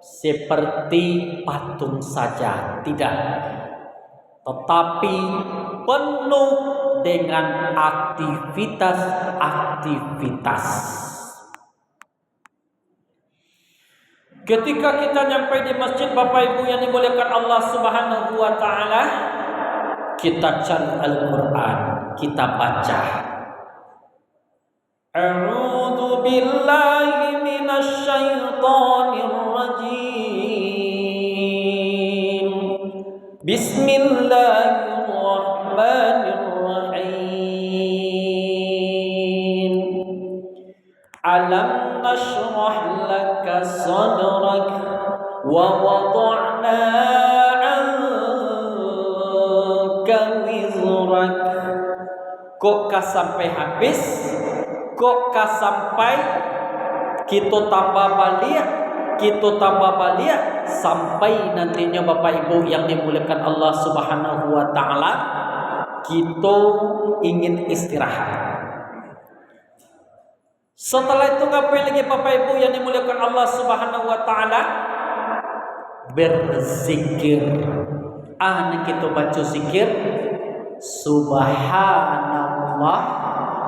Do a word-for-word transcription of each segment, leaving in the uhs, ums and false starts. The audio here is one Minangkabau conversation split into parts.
seperti patung saja, tidak, tetapi penuh dengan aktivitas-aktivitas. Ketika kita nyampai di masjid, Bapak Ibu yang dimuliakan Allah Subhanahu wa Ta'ala, kita cari Al-Quran, kita baca. A'udzu billahi minasy syaithanir rajim. Bismillahirrahmanirrahim. Alam nashrah laka sadrak wa wada'na 'anka wizrak. Kok ka sampai habis, kok ka sampai kito tambah baliak, kito tambah baliak, sampai nantinyo, Bapak Ibu yang dimuliakan Allah Subhanahu wa Ta'ala, kito ingin istirahat. Setelah itu, ngapain lagi, Bapak Ibu yang dimuliakan Allah Subhanahu wa Ta'ala? Berzikir. Ah, nan kito baco zikir, Subhanallah,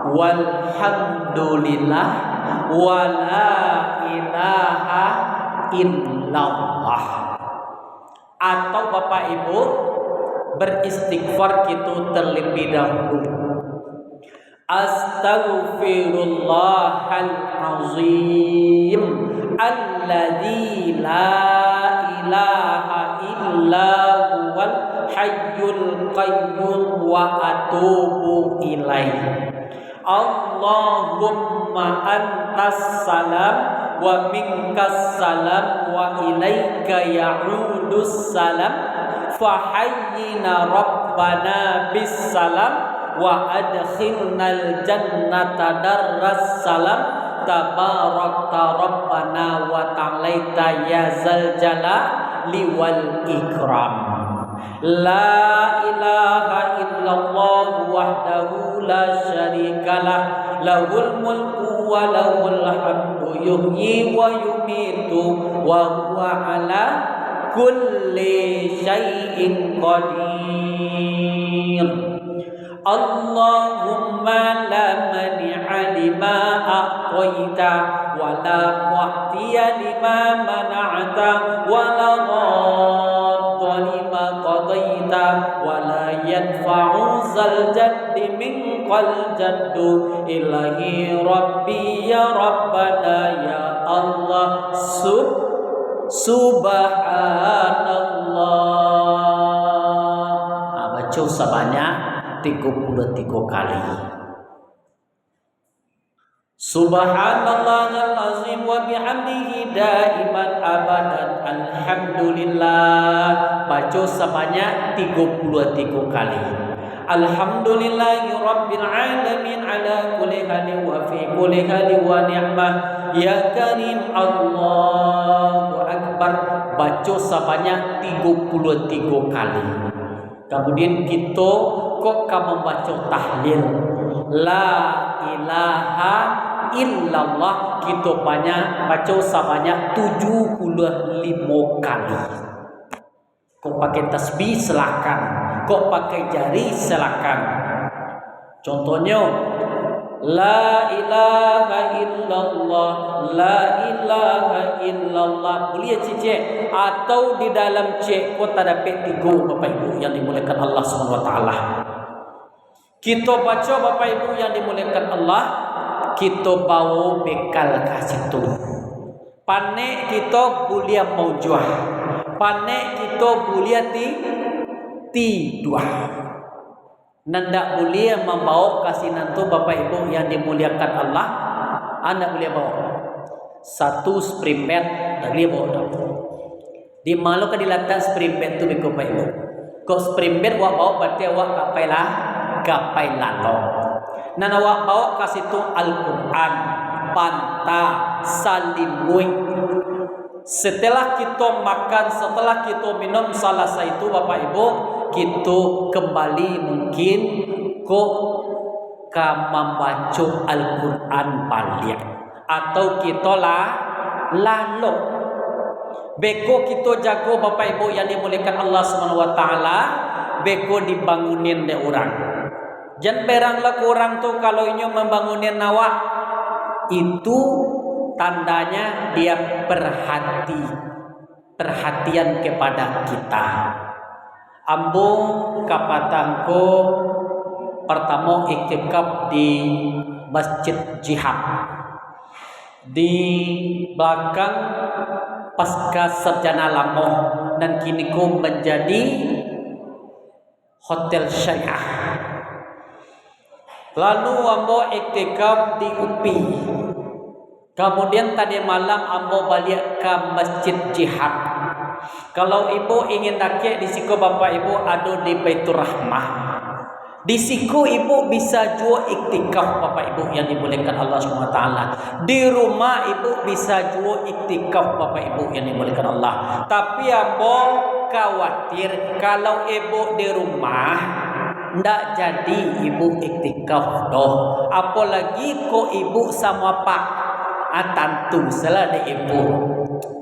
walhamdulillah, wala ilaha illallah. Atau, Bapak Ibu, beristighfar kito terlebih dahulu. Astaghfirullahal azim, alladzi la ilaha illa huwal hayyul qayyum, wa atubu ilaih. Allahumma antas salam wa minkas salam wa ilaika ya'udus salam. Fahayyina Rabbana bis salam wa adkhilnal jannata daras salam. Tabarakta Rabbana wa ta'alaita ya zal jalali wal ikram. La ilaha illallah wahdahu la syarikalah, lahul mulku wa lahul hamdu, yuhyi wa yumitu, wa huwa ala kulli syai'in qadir. Allahumma la mani'a lima a'taita, wa la mu'tiya lima mana'ta, wa la radda lima qadaita, wa la yadfa'u zal jaddi minkal jaddu. Ilahi Rabbi ya Rabbana ya Allah. Sub-, Subhanallah. Ah, baco sabanyak tigo puluah tigo kali. Subhanallahal azim wa bihamdihi daiman abadan. Alhamdulillah. Baco sabanyak tigo puluah tigo kali. Alhamdulillahi rabbil alamin ala kulli halin wa fi kulli halin wa ni'mah ya karim. Allahu akbar. Baco sabanyak tigo puluah tigo kali. Kamudian, kito kok ka mambaco tahlil, la ilaha illallah, kito banyak baco sabanyak tujuh puluah limo kali. Kok pakai tasbih, silakan. Kok pakai jari, silakan. Contohnyo, la ilaha illallah, la ilaha illallah. Buliah cek-cek, atau di dalam cek ko tadapek tigo, Bapak Ibu yang dimuliakan Allah Subhanahu wa Taala. Kito baco, Bapak Ibu yang dimuliakan Allah, kito bawo bekal ka situ. Panek kito buliah maujuah, panek kito buliah ti-, tiduah. Nan dak buliah mambaok ka sinan tu, Bapak Ibu yang dimuliakan Allah, a, ndak buliah baok. Satu spring bed dak buliah baok doh. Di ma lo ka dilatak spring bed tu beko, Bapak Ibu? Kok spring bed awak baok, barati awak ka pai la-, ka pai lalok. Nan awak baok ka situ Al-Quran, panta, salimuik. Setelah kito makan, setelah kito minum salasai tu, Bapak Ibu, kito kembali mungkin ko ka mambaco Al-Quran baliak, atau kito la-, lalok. Beko kito jago, Bapak Ibu yang dimuliakan Allah Subhanahu wa Ta'ala, beko dibangunin dek urang. Jan berang lah ka urang tu, kalau inyo mambangunin awak, itu tandanya dia perhati, perhatian kepada kita. Ambo kapatang ko partamo iktikaf di Masjid Jihad, di balakang Pasca Sarjana Lamo, nan kini ko manjadi Hotel Syariah. Lalu ambo iktikaf di UPI. Kamudian, tadi malam ambo baliak ka Masjid Jihad. Kalau ibu ingin dakek di siko, Bapak Ibu, ado di Baiturrahmah. Di siko ibu bisa juo iktikaf, Bapak Ibu yang dimuliakan Allah Subhanahu wa Ta'ala. Di rumah ibu bisa juo iktikaf, Bapak Ibu yang dimuliakan Allah. Tapi ambo khawatir kalau ibu di rumah, ndak jadi ibu iktikaf doh. Apolagi ko ibu samo apak. Ah, tantu salah dek ibu.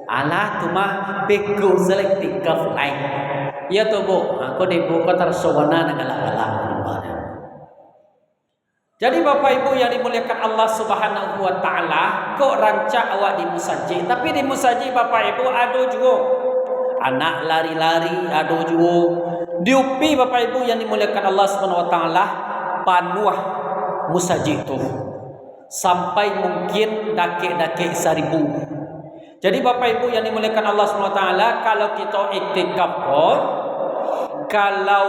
Alah, tu mah beko salah iktikaf lai. Iyo tu, Bu. Ha, ko dek ibu ko taraso bana nan galak-galak. Jadi, Bapak Ibu yang dimuliakan Allah Subhanahu wa Ta'ala, kok rancak awak di musajik, tapi di musajik, Bapak Ibu, ado juo anak lari-lari, ado juo. Di UPI, Bapak Ibu yang dimuliakan Allah Subhanahu wa Ta'ala, panuah musajik tu, sampai mungkin dakek-dakek saribu. Jadi, Bapak Ibu yang dimuliakan Allah Subhanahu wa Ta'ala, kalau kito iktikaf ko, kalau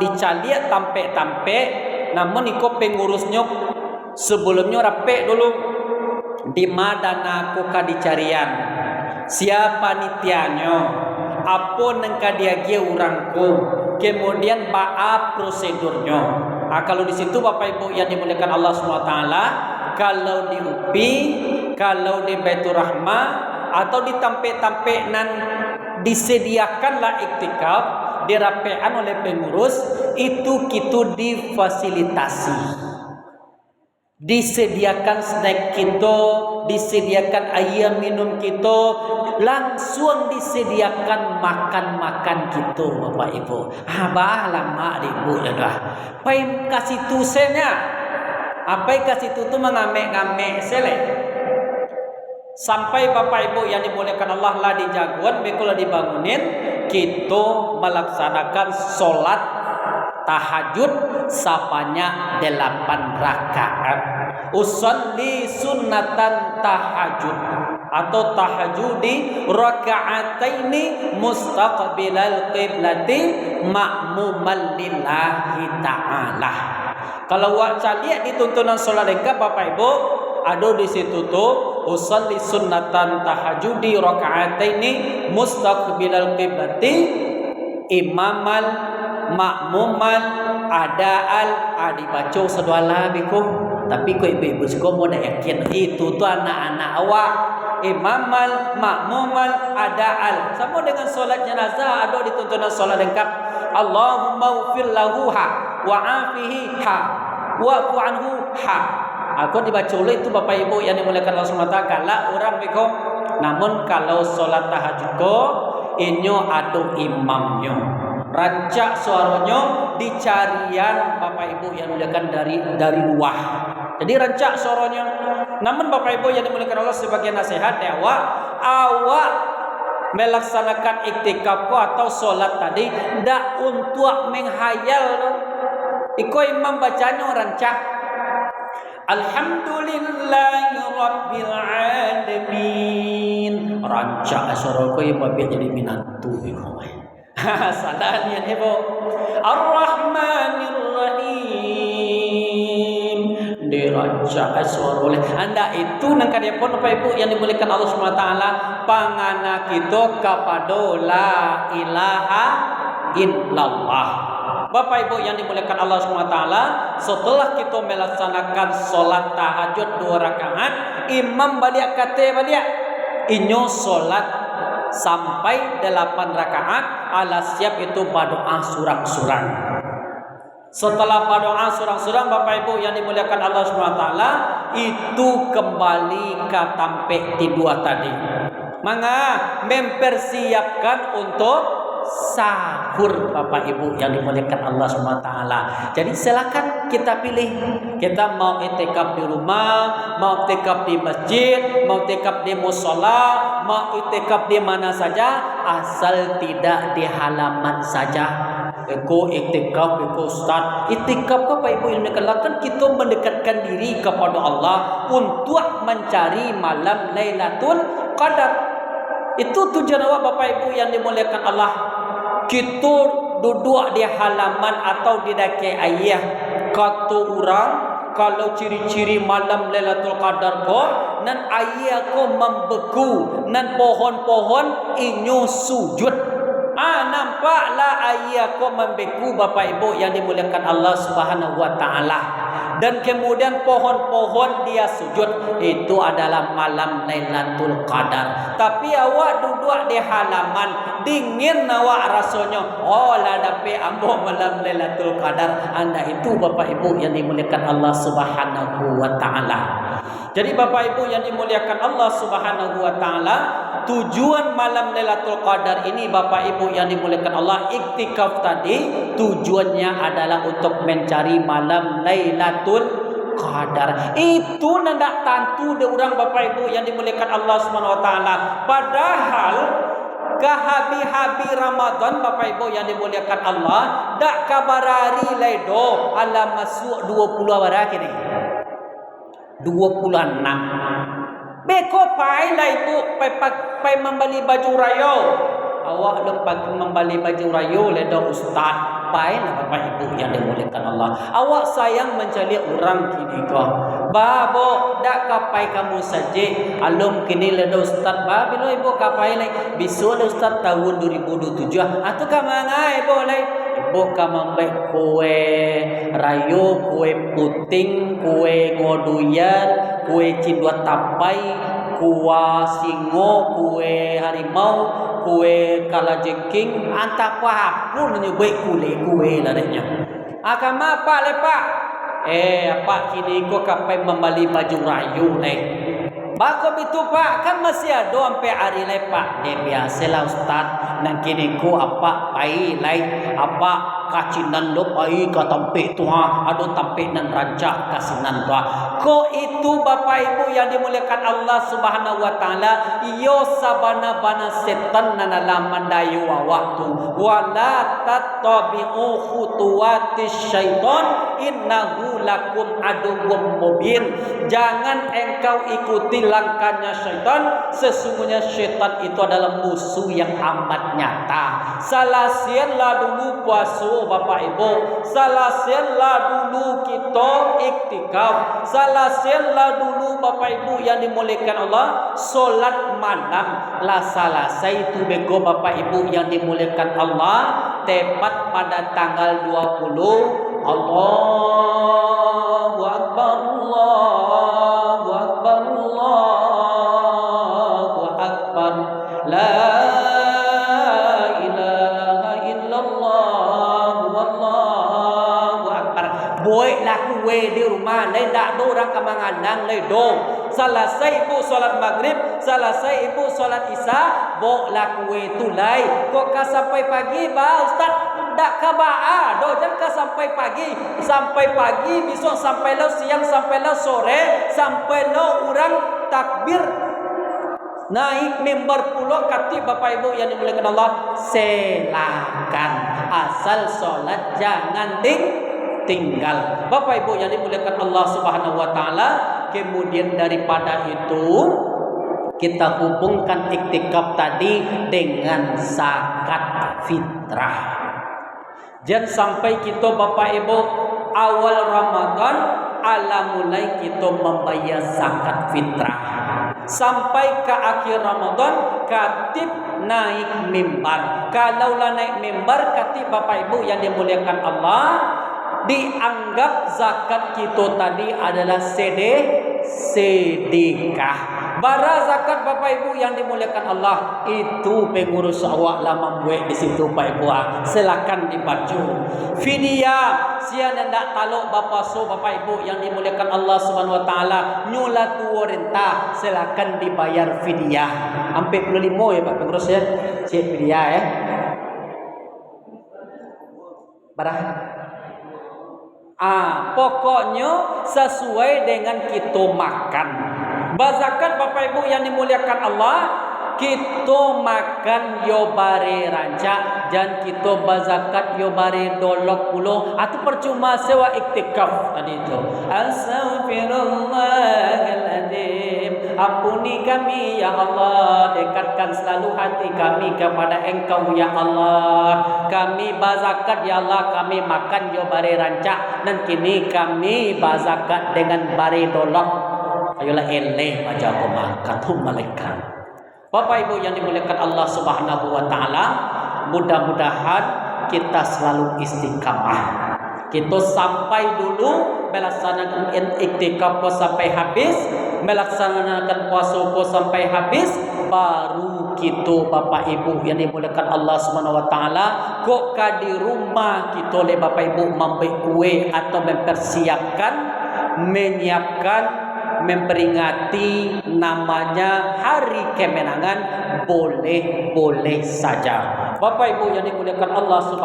dicaliak tampek-tampek, namun iko pengurusnyo sebelumnyo rapek dulu, di ma dana ko ka dicarian, sia panitianyo, apo nan ka diagiah urang ko, kemudian baa prosedurnyo. Ah, kalau di situ, Bapak Ibu yang dimuliakan Allah Subhanahu wa Ta'ala, kalau di UPI, kalau di Baiturrahmah, atau di tampek-tampek nan disediakanlah iktikaf, dirapekan oleh pengurus, itu kito difasilitasi. Disediakan snack kito, disediakan aia minum kito, langsuang disediakan makan-makan kito, Bapak Ibu. Ah, bah, lamak dek ibu yo dah. Pai ka situ se nyo. Ah, pai ka situ tu mangamek-ngamek se lai. Sampai Bapak Ibu yang dimuliakan Allah lah dijagoan, beko lah dibangunin, kito malaksanakan solat tahajud sabanyak dalapan rakaat. Usalli sunnatan tahajud atau tahajudi rakaataini mustaqbilal qiblati ma'muman lillahi ta'ala. Kalau awak caliak di tuntunan solat lengkap, Bapak Ibu, ado di situ tu, usalli sunnatan tahajudi rakaataini mustaqbilal qiblati imamal ma'mumal ada'al, ah, dibaco sadoalah beko. Tapi kok ibu-ibu siko mo ndak yakin, itu tu anak-anak awak. Imamal ma'mumal ada'al. Samo dengan solat janazah, ado di tuntunan solat lengkap. Allahumma ufir lahu ha, wa afihi ha, wa'fu anhu ha. Ako dibaco lo itu, Bapak Ibu yang dimuliakan Allah Subhanahu wa Ta'ala, galak urang beko. Namun kalau solat tahajud ko, inyo ado imamnyo. Rancak suaronyo dicarian, Bapak Ibu yang dimuliakan, dari, dari luar. Jadi rancak suaronyo. Namun Bapak Ibu yang dimuliakan Allah, sebagai nasihat dek awak, awak melaksanakan iktikaf ko atau solat tadi, ndak untuak menghayal tu. Iko imam bacanyo rancak. Alhamdulillahirabbil alamin. Rancak suaro ko, iyo babiak jadi minantu iko. Salah niat ibu. Ar-Rahmanir Rahim. Dirancak suaro lai. Andak itu nan ka diapun, Bapak Ibu yang dimuliakan Allah Subhanahu wa Ta'ala, pangana kito kapado la ilaha illallah. Bapak Ibu yang dimuliakan Allah Subhanahu wa Ta'ala, setelah kito melaksanakan solat tahajud duo rakaat, imam baliak ka ateh baliak. Inyo solat sampai dalapan rakaat, alah siap itu badoa surang-surang. Setelah badoa surang-surang, Bapak Ibu yang dimuliakan Allah Subhanahu wa Ta'ala, itu kembali ka tampek tidua tadi. Manga, mempersiapkan untuk sahur, Bapak Ibu yang dimuliakan Allah Subhanahu wa Taala. Jadi, silakan kita pilih. Kita mau iktikaf di rumah, mau iktikaf di masjid, mau iktikaf di musola, mau iktikaf di mana saja, asal tidak di halaman saja. Iko iktikaf, iko ustaz. Iktikaf ko, Bapak Ibu yang dimuliakan Allah, kan kita mendekatkan diri kepada Allah untuk mencari malam Lailatul Qadar. Itu tujuan awak, Bapak Ibu yang dimuliakan Allah. Kita duduk di halaman atau di dakek aia. Kato urang, kalau ciri-ciri malam Lailatul Qadar ko, nan aia ko mambeku, nan pohon-pohon inyo sujud. Ah, nampaklah aia ko mambeku, Bapak Ibu yang dimuliakan Allah Subhanahu wa Taala. Dan kemudian pohon-pohon dia sujud, itu adalah malam Lailatul Qadar. Tapi awak duduk di halaman, dingin awak rasonyo. Oh, lah dapek ambo malam Lailatul Qadar. Anda itu, Bapak Ibu yang dimuliakan Allah Subhanahu wa Taala. Jadi, Bapak Ibu yang dimuliakan Allah Subhanahu wa Taala, tujuan malam Lailatul Qadar ini, Bapak Ibu yang dimuliakan Allah, iktikaf tadi, tujuannya adalah untuk mencari malam Lailatul Qadar. Itu nan dak tantu dek urang, Bapak Ibu yang dimuliakan Allah Subhanahu wa Taala. Padahal, ka habih-habih Ramadan, Bapak Ibu yang dimuliakan Allah, dak ka barari lai doh, alah masuak duo puluah bara kini. Duo puluah anam. Beko pai lah ibu, pai, pai, pai mambali baju rayo. Awak alun pai mambali baju rayo lai doh, ustaz. Pai lah, Bapak Ibu yang dimuliakan Allah. Awak sayang mancaliak urang kini ko. Ba, bo, dak ka pai ka musajik. Alun kini lai doh, ustaz. Ba, bilo ibu ka pai lai? Bisuak lah, ustaz, tahun dua ribu dua puluh tujuh. Ah, tu ka mangai ibu lai? Ibu ka mambuek kue rayo, kue puting, kue ngoduyan, kue cindua tapai, kue singo, kue harimau, kue kalajengking, antah apo-apo nan nyo buek kue-kue lah dek nyo. Ah, kama apak lai, Pak? Eh, apak kini ko ka pai mambali baju rayo lai. Bako bitu, Pak, kan masih ado ampek ari lai, Pak. Deh, biasolah, ustaz, nan kini ko apak pai lai, apak ka sinan doh pai ka tampek tu, ha, ado tampek nan rancak ka sinan tu, ha. Ko itu, Bapak Ibu yang dimuliakan Allah Subhanahu wa Taala, iyo sabana-bana setan nan alah mandayo awak tu. Wala tattabi'u khutuwatis syaiton, innahu lakum aduwwum mubin. Jangan engkau ikuti langkahnya syaitan, sesungguhnya syaitan itu adalah musuh yang amat nyata. Salasianlah dulu puaso, Bapak Ibu. Salasianlah dulu kito iktikaf. Salasianlah dulu, Bapak Ibu yang dimuliakan Allah, solat malam. Lah salasai tu beko, Bapak Ibu yang dimuliakan Allah, tepat pada tanggal dua puluh, Allahu Akbar, Allahu Akbar, Allahu Akbar, la ilaha illallah, wallahu akbar. Bueklah kue di rumah, lai dak ado urang ka mangadang lai doh. Salasai ibu solat magrib, salasai ibu solat isya, boklah kue tu lai. Kok ka sampai pagi, ba, ustaz? Dak ka baa doh, jan ka sampai pagi. Sampai pagi, bisuak sampai lo siang, sampai lo sore, sampai lo urang takbir naik mimbar pulo, katik Bapak Ibu yang dimuliakan Allah, silakan. Asal solat jangan ting-, tinggal. Bapak Ibu yang dimuliakan Allah Subhanahu wa Taala, kemudian daripada itu, kita hubungkan iktikaf tadi dengan zakat fitrah. Jan sampai kito, Bapak Ibu, awal Ramadan, alah mulai kito mambayia zakat fitrah. Sampai ka akhir Ramadan, katik naik mimbar. Kalau lah naik mimbar, katik Bapak Ibu yang dimuliakan Allah, dianggap zakat kito tadi adalah sede-, sedekah. Bara zakat, Bapak Ibu yang dimuliakan Allah, itu pengurus awak lah mambuek di situ, Pak Ibu, ah. Silakan dibaco. Fidyah, sia nan indak talok bapuaso, Bapak Ibu yang dimuliakan Allah Subhanahu Wa Taala, nyo lah tuo renta, silakan dibayar fidyah. Ampek puluah limo ya, Pak Pengurus ya. Cek fidyah ya. Bara? Ah, pokoknyo sasuai dengan kito makan. Bazakat, Bapak Ibu yang dimuliakan Allah, kito makan yo bare rancak, jan kito bazakat yo bare dolok pulo. Ah, tu percuma sewa iktikaf tadi tu. Astagfirullahaladzim. Ampuni kami, ya Allah. Dekatkan selalu hati kami kepada Engkau, ya Allah. Kami bazakat, ya Allah. Kami makan jo bare rancak. Nan kini kami bazakat dengan bare dolok. Ayolah, eleh bajago mangkatu malaikat. Bapak Ibu yang dimuliakan Allah Subhanahu wa Ta'ala, mudah-mudahan kita selalu istiqamah. Kito sampai dulu melaksanakan iktikaf ko sampai habis, melaksanakan puaso ko sampai habis, baru kito, Bapak Ibu yang dimuliakan Allah Subhanahu wa Ta'ala, kok ka di rumah kito le, Bapak Ibu, mambuek kue atau mempersiapkan, menyiapkan, memperingati namanya hari kemenangan, boleh-boleh saja. Bapak Ibu yang dimuliakan Allah Subhanahu